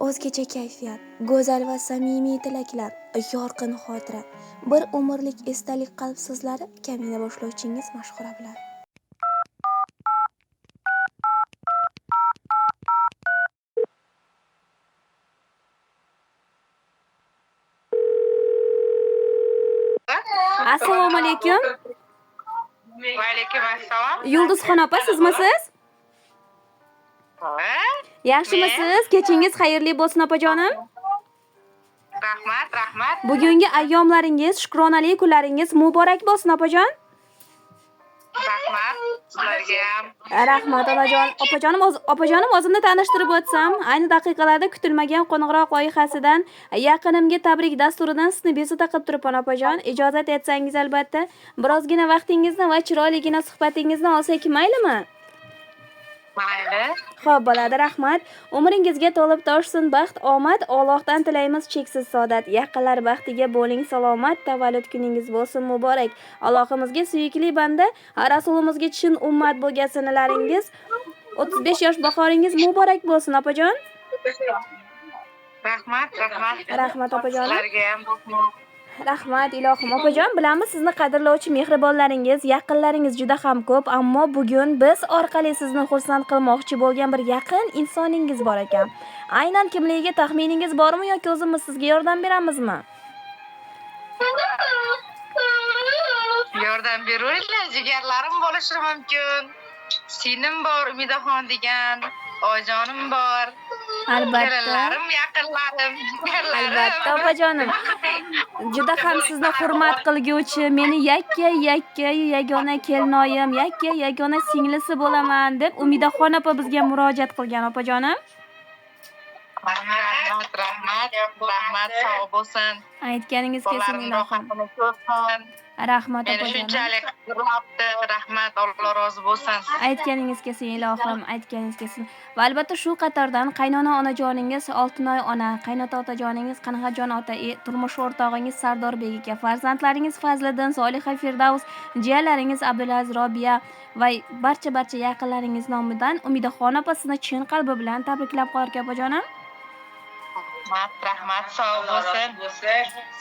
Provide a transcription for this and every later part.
O'zgacha kayfiyat, go'zal va samimiy tilaklar, yorqin xotira, bir umrlik esdalik qalb so'zlari kamina boshlovchingiz Mashhura bilan. Assalomu alaykum. Va alaykum assalom. Yulduzxon opa, sizmisiz? Ha? Yaxshimisiz? Kechingiz xayrli bo'lsin, opajonim. Rahmat, rahmat. Bugungi ayyomlaringiz, shukronali kunlaringiz muborak bo'lsin, opajon. Rahmat sizlarga ham. Rahmat, onajon. Opajonim, opajonim, o'zimni tanishtirib o'tsam, ayni daqiqalarda kutilmagan qo'ng'iroq loyihasidan yaqinimga tabrik dasturidan sizni bezovta qilib turibman, opajon. Ijozat etsangiz albatta, birozgina vaqtingizni va chiroyligina suhbatingizni olsak maylimi? Mayli. Xo'p, bo'ladi, rahmat. Umringizga to'lib toshsin baxt, omad, Allohdan tilaymiz cheksiz saodat. Yaqinlar baxtiga bo'ling salomat, tavallud kuningiz bo'lsin muborak. Allohimizga suyukli banda, Rasulimizga chin ummat bo'lgan sinalaringiz 35 yosh bahoringiz muborak bo'lsin, opajon. Rahmat, rahmat. Rahmat, opajonim. Sizlarga ham. Rahmat, ilohim. Opajon, bilamiz sizni qadrlovchi mehribonlaringiz, yaqinlaringiz juda ham ko'p, ammo bugun biz orqali sizni xursand qilmoqchi bo'lgan bir yaqin insoningiz bor ekan. Aynan kimligiga taxminingiz bormi yoki o'zimiz sizga yordam beramizmi? Yordam beraveringlar, jigarlarim bo'lishi mumkin. Singlim bor, Umidaxon degan, oyijonim bor. Albatta. Kelinlarim, yaqinlarim, jigarlarim. Albatta, opajonim. Juda ham sizni hurmat qilguvchi, meni yakka yagona kelinoyim, yakka yagona singlisi bo'laman deb Umidaxon opa bizga murojaat qilgan, opajonim. Rahmat, rahmat, rahmat, sog' bo'lsin. Aytganingiz kelsin, Bolalarim ilohim. rohatini ko'rsin. Rahmat, Meni opajonim. shunchalik qadrlabdi. Rahmat, Alloh rozi bo'lsin. Aytganingiz kelsin, ilohim, aytganingiz kelsin. Va albatta shu qatordan qaynona onajoningiz Oltinoy ona, qaynota otajoningiz Qanxajon ota, turmush o'rtog'ingiz Sardorbek aka, farzandlaringiz Fazliddin, Soliha, Firdavs, jiyanlaringiz Abdulaziz, Robiya va barcha yaqinlaringiz nomidan Umidaxon opa sizni chin qalbi bilan tabriklab qolar opajonim. Rahmat, rahmat, sog' bo'lsin.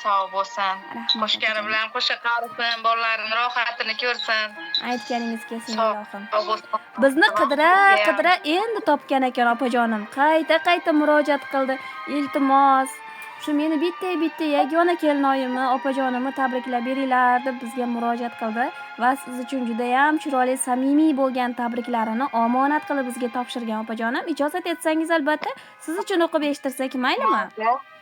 Sog' bo'lsin. Rahmat. Qo'shgani bilan qo'sha qarisin, bolalarini rohatini ko'rsin. Aytganingiz kelsin, Sog' ilohim. bo'lsin. Bizni qidira qidira endi topgan ekan opajonim. Qayta qayta murojaat qildi. Iltimos, shu meni bitta bitta yagona kelinoyimni, opajonimni tabriklab beringlar deb bizga murojaat qildi va siz uchun juda ham chiroyli, samimiy bo'lgan tabriklarini omonat qilib bizga topshirgan opajonim. Ijozat etsangiz albatta siz uchun o'qib eshittirsak maylimi?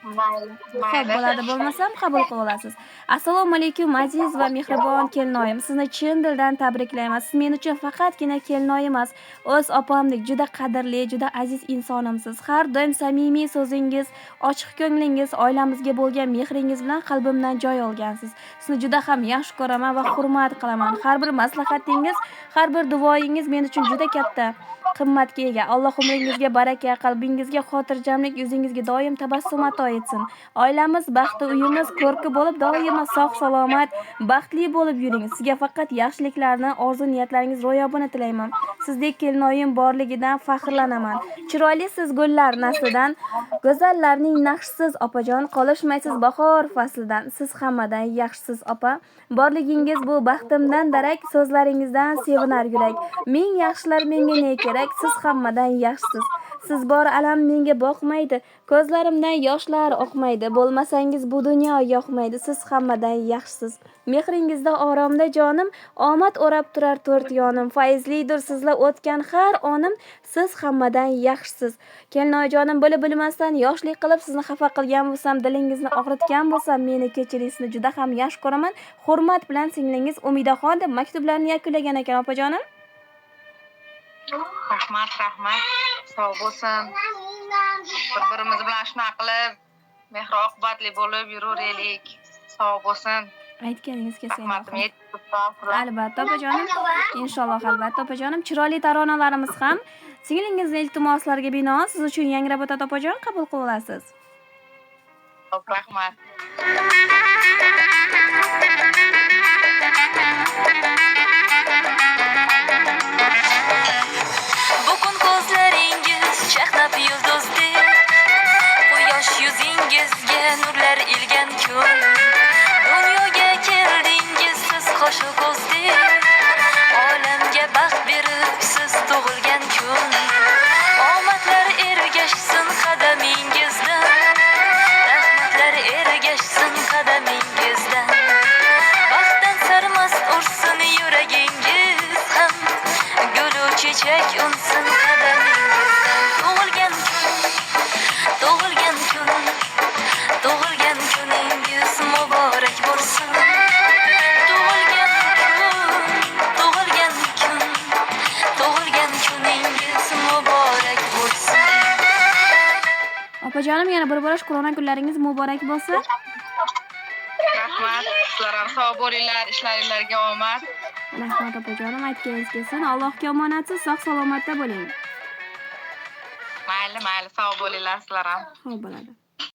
Mayli, Xo'p, mayli. bo'ladi, bo'lmasam qabul qilib olasiz. Assalomu alaykum, aziz va mehribon kelinoyim. Sizni chin dildan tabriklayman. Siz men uchun faqatgina kelinoy emas, o'z opamdek juda qadrli, juda aziz insonimsiz. Har doim samimiy so'zingiz, ochiq ko'nglingiz, oilamizga bo'lgan mehringiz bilan qalbimdan joy olgansiz. Sizni juda ham yaxshi ko'raman va hurmat qilaman. Har bir maslahatingiz, har bir duoyingiz men uchun juda katta qimmatga ega. Alloh umringizga baraka, qalbingizga xotirjamlik, yuzingizga doim tabassum ato etsin. Oilamiz baxti, uyimiz ko'rki bo'lib, doimo sog' salomat, baxtli bo'lib yuring. Sizga faqat yaxshiliklarni, orzu niyatlaringiz ro'yobini tilayman. Sizdek kelinoyim borligidan faxrlanaman. Chiroylisiz gullar naslidan, go'zallarning naqshsiz opajon, qolishmaysiz bahor faslidan. Siz hammadan yaxshisiz opa. Borligingiz bu baxtimdan darak, so'zlaringizdan sevinar yurak. Ming yaxshilar menga ne kerak, siz hammadan yaxshisiz. Siz bor alam menga boqmaydi, ko'zlarimdan yoshlar oqmaydi. Bo'lmasangiz bu dunyo yoqmaydi, siz hammadan yaxshisiz. Mehringizda oromda jonim, omad o'rab turar to'rt yonim. Fayzlidir sizla o'tgan har onim, siz hammadan yaxshisiz. Kelinoyjonim, bilib bilmasdan yoshlik qilib sizni xafa qilgan bo'lsam, dilingizni og'ritgan bo'lsam, meni kechiring, sizni juda ham yaxshi ko'raman. Hurmat bilan singlingiz Umidaxon deb maktublarni yakunlagan ekan opajonim. Rahmat, rahmat. Sog' bo'lsin. Bir-birimiz bilan shunaqa qilib, mehr oqibatli bo'lib yuraveraylik. Sog' bo'lsin. Aytganingiz kelsin, Rahmatim ilohim. yetsin. Albatta opajonim. Inshaalloh, albatta opajonim. Chiroyli taronalarimiz ham singlingizni iltimoslariga binoan siz uchun yangrab o'tadi opajon, qabul qilib olasiz. Rahmat. Bugun ko'zlaringiz chaqnab yulduzdek. Nurlar ilgan kun. Dunyoga keldingiz siz qoshu ko'zdek, olamga baxt berib siz tug'ilgan kun. Omadlar ergashsin qadamingizdan, rahmatlar ergashsin qadamingizdan. Baxtdan sarmast ursin yuragingiz ham, gulu chechak unsin qadamingizdan. Tug'ilgan kun, tug'ilgan kun, tug'ilgan kuningiz muborak bo'lsin. Tug'ilgan kun, tug'ilgan kun, tug'ilgan kuningiz muborak bo'lsin. Opajonim, yana bir bora shukrona kunlaringiz muborak bo'lsin. Rahmat. Sizlar ham sog' bo'linglar, ishlaringlarga omad. Rahmat, opajonim, aytganingiz kelsin. Allohga omonatsiz, sog' salomatda bo'ling. Mayli, mayli, sog' bo'linglar sizlar ham. Xo'p, bo'ladi.